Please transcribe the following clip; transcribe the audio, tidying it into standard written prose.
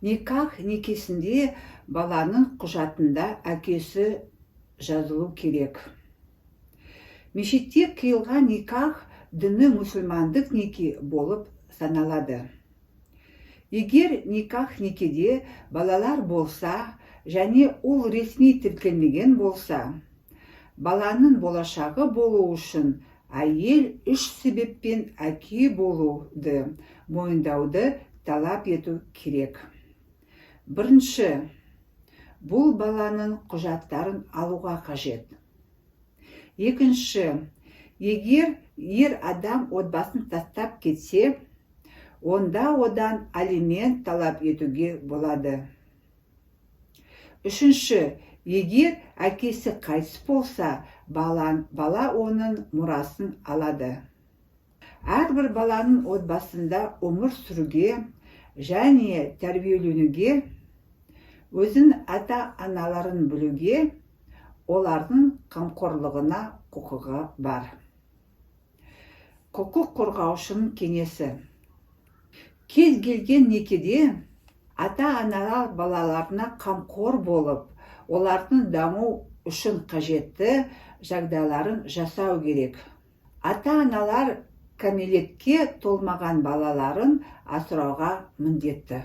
Никах некесінде баланың құжатында әкесі жазылу керек. Мешітте қиылған никах діні мұсылмандық неке болып саналады. Егер никах некеде балалар болса және ол ресми тіркелмеген болса, баланың болашағы болу үшін әйел үш себеппен әке болуды мойындауды талап ету керек. Бірінші, бұл баланың құжаттарын алуға қажет. Екінші, егер ер адам отбасын тастап кетсе, онда одан алимент талап етуге болады. Үшінші, егер әкесі қайтыс болса, бала оның мұрасын алады. Әрбір баланың отбасында өмір сүруге және тәрбиеленуге, өзінің ата-аналарын білуге, олардың қамқорлығына құқығы бар. Құқық қорғаушының кеңесі: кез келген некеде ата-аналар балаларына қамқор болып, олардың даму үшін қажетті жағдайларын жасау керек. Ата-аналар кәмелетке толмаған балаларын асырауға міндетті.